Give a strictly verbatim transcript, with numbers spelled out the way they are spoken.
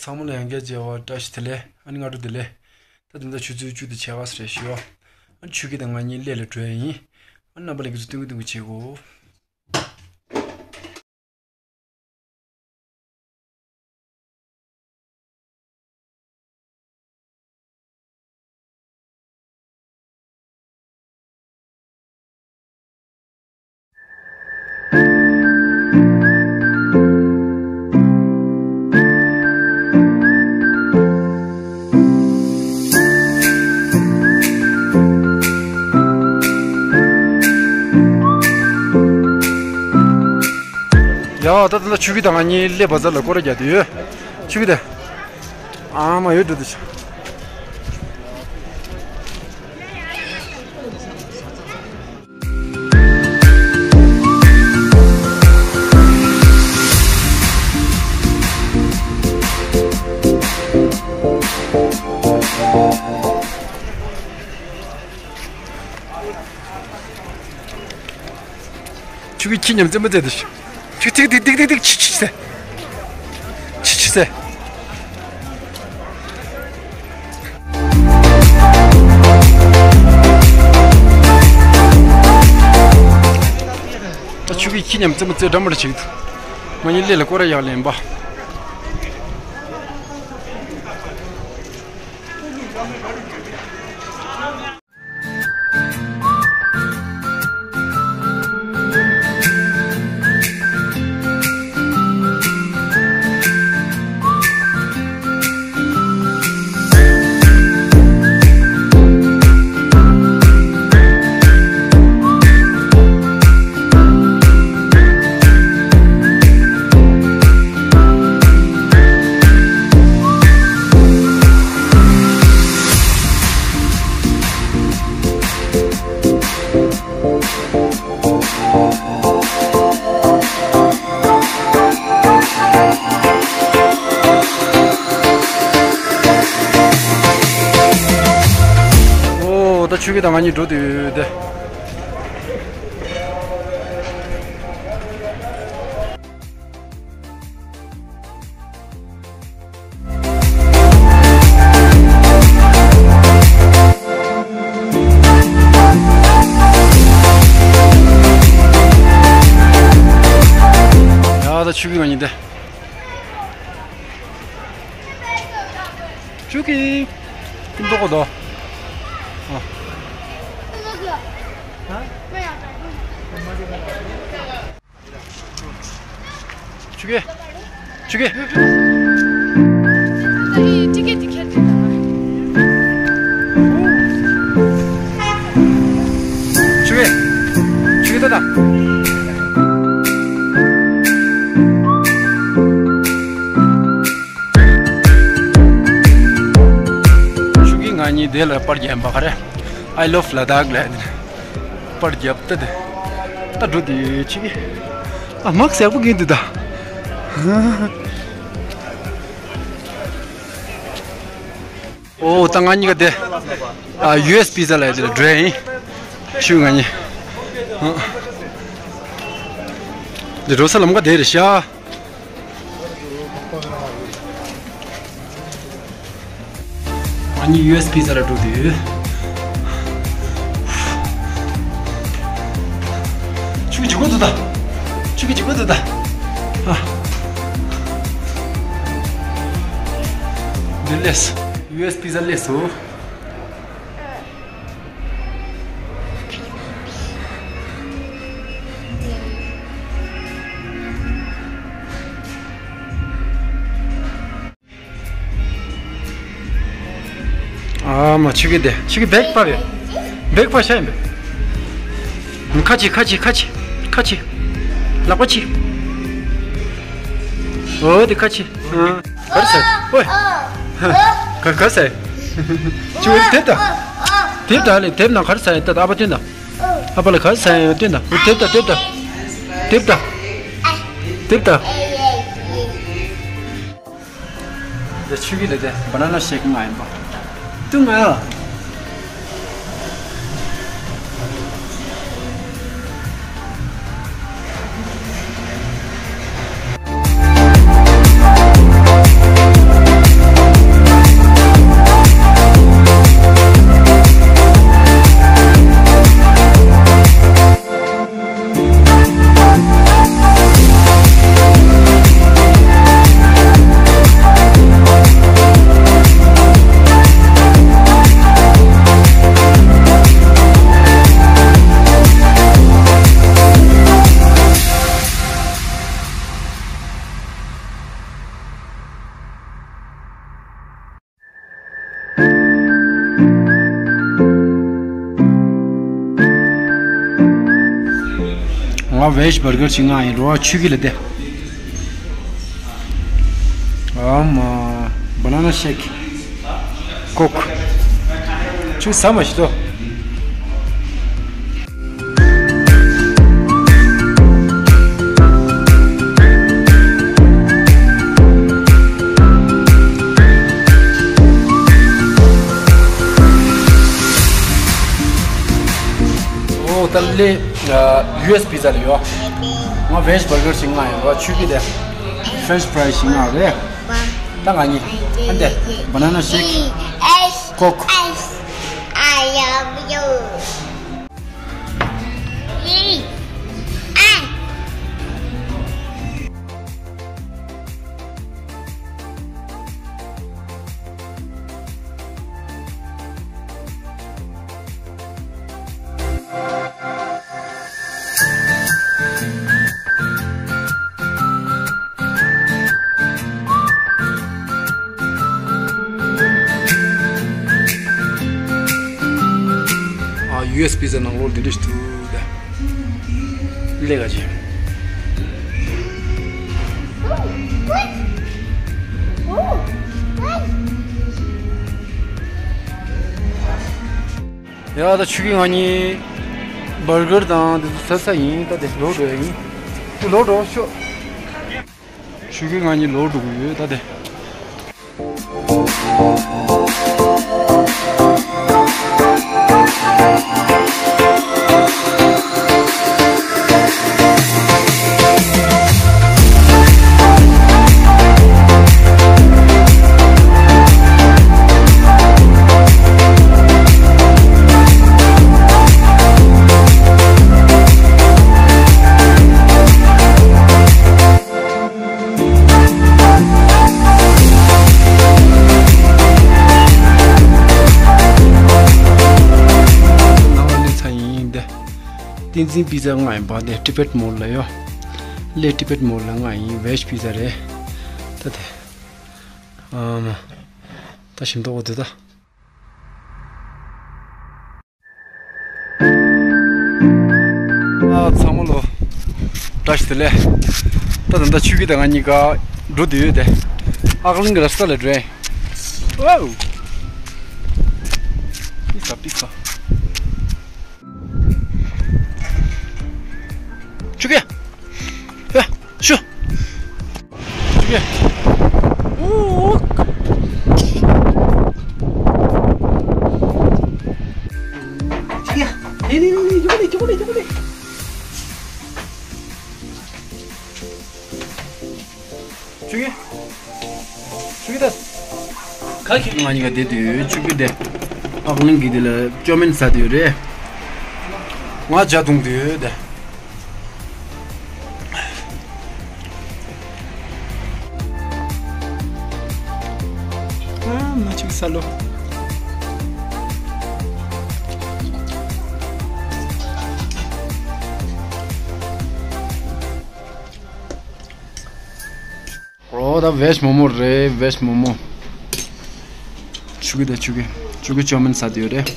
ཚང་མ་ལ་ཡང་བསྐྱར་མཇལ་བ་བཀྲ་ཤིས་བདེ་ལེགས། ཨ་ནི་སྔ་དྲོ་བདེ་ལེགས། ད་དེ་འདྲ་ཆུ་ཚོད་བཅུ་དང་ཕྱེད་ཀ་ཙམ་རེད་ཞུ་བ། ཨ་ནི་ཆོས་སྐྱིད་དང་ང་གཉིས་གླེ་ལ་འགྲོ་ཡ་ཡིན། ཨ་ནི་རྣམ་པ་ལྷན་རྒྱས་ཚོ་སྟོན་གི་སྟོན་གི་བྱེད་གོ། ཡ། ད་ལྟ་ཆོས་སྐྱིད་དང་ང་གཉིས་གླེ་བ་ཛར་ལ་སྐོར་ར་རྒྱག་གི་ཡོད། ཆོས་སྐྱིད་དེ། ཨ་མ་ཡོད་འགྲོ་དུ་ཆ། ཆུ་གི་ཁྱི་ཉམས་བཙན་པོ་བཙལ་དུ་ཤི། ཆུ་ཏིག་ཏིག་ཏིག་ཏིག་ཏིག་ཆི་ཆི་ཟེ། ཆི་ཆི་ཟེ། ད་ཆུ་གི་ཁྱི་ཉམས་བཙན་པོ་བཙལ་འགྲམ་པར་ཆིག་ཏུ། ང་གཉིས་གླེ་ལ་སྐོར་ར་ཡག་ལེན་པ། ཨོ། ད་ཆོས་སྐྱིད་དང་ང་གཉིས་འགྲོ་དུས་དེ། ཡ། ད་ཆོས་སྐྱིད་ང་གཉིས་དེ། ཆོས་སྐྱིད། ཀུན་ཏོག་གོ་དོ། ཨ། ཆུ་གེ། ཆུ་གེ། ཆུ་གེ། ཆུ་གེ་ད་ད། ཆུ་གེ་ང་གཉིས་དེ་ལ་པར་རྒྱབ་པ་ག་རེ། I love Ladakh ལ་པར་རྒྱབ་ཏེ་དེ། ད་འགྲོ་དེ་ཆུ་གེ། ཨ་མག་ཟེག་པོ་གིན་འདུག་ད། ཨོ། ད་ང་གཉིས་ཀ་དེ། ཨ། ཡུ་ཨེས་པི་ཛ་ལ་དེ་ལ་འགྲོ་ཡ་ཡིན། ཆུ་ང་གཉིས། ཨ། འདི་འགྲོ་ས་ལམ་ཁ་དེ་རེད་ཤག་ང་གཉིས་ཡུ་ཨེས་པི་ཛ་ལ་འགྲོ་དུས། ཆུ་གི་ཇི་གོ་འདུག་ད། ཆུ་གི་ཇི་གོ་འདུག་ད། ཨ། འདི་ལས། ཡུ་ཨེས་པི་ཛ་ལས་སོ། ཨ་མ། ཆུ་གི་དེ། ཆུ་གི་བེག་པ་བེ། བེག་པ་ཤ་ཡིན་པེ། ཁ་ཆེ། ཁ་ཆེ། ཁ་ཆེ། ཁ་ཆེ། ལག་པ་ཆེ། ཨོ་དེ་ཁ་ཆེ། ཨ། ག་རེ་ཟ། ཨོའི། ག་ག་རེ་ཟ། ཆུ་དེབ་ད། དེབ་ད་ལེ། དེབ་ནང་ག་རེ་ཟ་ཡིན་ད། ཨ་ཕ་སྟོན་ད། ཨ་ཕ་ལ་ག་རེ་ཟ་ཡིན་སྟོན་ད། དེབ་ད། དེབ་ད། དེབ་ད། དེབ་ད། འདི་ཆུ་གི་ལ་དེ་བ་ན་ན་ཤེག་མ་ཡིན་པ། ཏུ་ང་། ང་བེཇ་བར་གར་ཞིག་མངགས་ཡིན། རོ་ཆུ་གི་ལ་དེ། ཨམ། བ་ན་ན་ཤེག་ཀོག་ཆུ་ཟ་མ་ཤི་ཏོ། ཨོ་ད་ལེ། ཡུ་ཨེས་པི་ཛ་ལ་ཡོད། ང་བེཇ་བར་གར་ཞིག་མངགས་ཡོད། ཆུ་གི་དེ། ཕེ་རེན་ཆི་ཕ་རའི་ཞིག་མངགས་རེད། ད་ང་གཉིས། ཨ་འདི། བ་ན་ན་ཤེག་ཀོག་ཨ། ཡུ་ཨེས་པི་ཛ་ནང་ལོགས་འདི་འདྲ་ཞིག་འདུག་ད། ལས་ཀ་བྱེད། ཡ་ད་ཆུ་གི་ང་གཉིས་བར་གར་དང་འདི་ཚོ་ཟ་ས་ཡིན། ད་དེ་ལོག་འགྲོ་ཡ་ཡིན། ཁྱོད་ལོག་འགྲོ་ཤོག་ཆུ་གི་ང་གཉིས་ལོག་འགྲོ་གི་ཡོད་ད་དེ། ནང་ལ་སླེབས་ཚར་ཡིན་ཏེ། བསྟན་འཛིན་པི་ཛ་མངགས་ཡིན་པ་དེ་ཊི་བེཊ་མོལ་ལ་ཡོད། སླེ་ཊི་བེཊ་མོལ་ལ་མངགས་ཡིན། བེཇ་པི་ཛ་རེད། ད་དེ། ཨ་མ། ད་ཞིམ་མདོག་འོ་དེ་ད། ཨ། ཚང་མ་ལོ། བཀྲ་ཤིས་བདེ་ལེགས། ད་ད་ལྟ་ཆུ་གི་དང་ང་གཉིས་ཀ་འགྲོ་བསྡད་ཡོད་དེ། ཨག་གླིང་གི་ར་སྟ་ལ་འགྲོ་ཡིན། ཝའོ། པི་ས་པི་ས། ཆུ་གི། ཨ། ཆུ། ཆུ་གི། ཨོ། ཆུ་གི། ནི་ནི་ནི་ནི། ཡོང་ནི་ཡོང་ནི་ཡོང་ནི། ཆུ་གི། ཆུ་གི་ད། ཁ་ཁྱེར་ང་གཉིས་ཀ་བསྡད་དུས་ཆུ་གི་དེ། ཨག་གླིང་གི་དེ་ལ་ཅོ་མིན་ཟ་དུས་རེད། ང་ཇ་འཐུང་དུས་དེ། ཨ་མ་ཅིག་ས་ལོ། ཨོ་ད་བེཇ་མོ་མོ་རེད། བེཇ་མོ་མོ། ཆུ་གི་ད་ཆུ་གི། ཆུ་གི་ཅོ་མིན་ཟ་དུས་རེད།